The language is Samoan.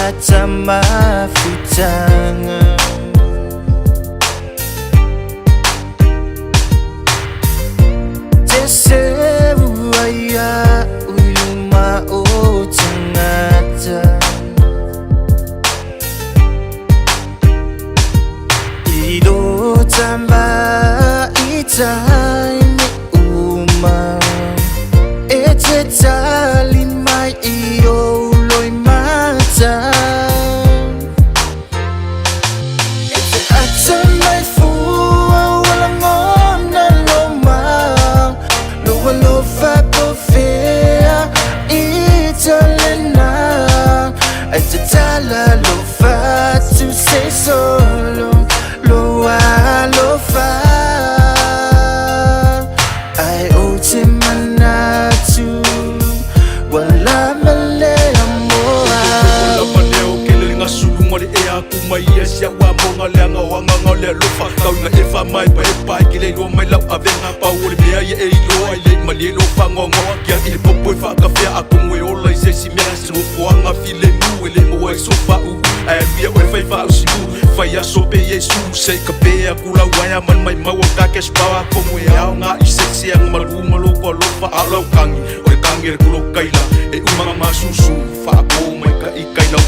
ata mafutanga. Te uaya uluma o tangata. I tamba i tai me uma. E te tali mai i o loi mata. E te ata mai fua wala ngona lo ma. Lo alofa po fea i talena. E te tala lo fatu se solo lo alofa. Ai o te manatu wala male amoa. Lava leo ke le ngasulunga le ea ku mai ia sia ua monga le anga o anga le alofa tau ina e fa mai pa e pai ke le iloa mai lau avega pau o le mea ia e iloa i le malie lo fagoagoa kia i le popo e faakafea atonu e ola i se isi mea se nofoaga filemu e le maua ai so fauu ae aluia oe fai faausimu fai aso pe Iesu se i kapea aku lau aea ma le maimau o ka cash power atonu e aoga i se isi agamalu ma loko alofa a o lau kagi o le kagi a le kulokaila e uma masusu faako maikaʻi kai lau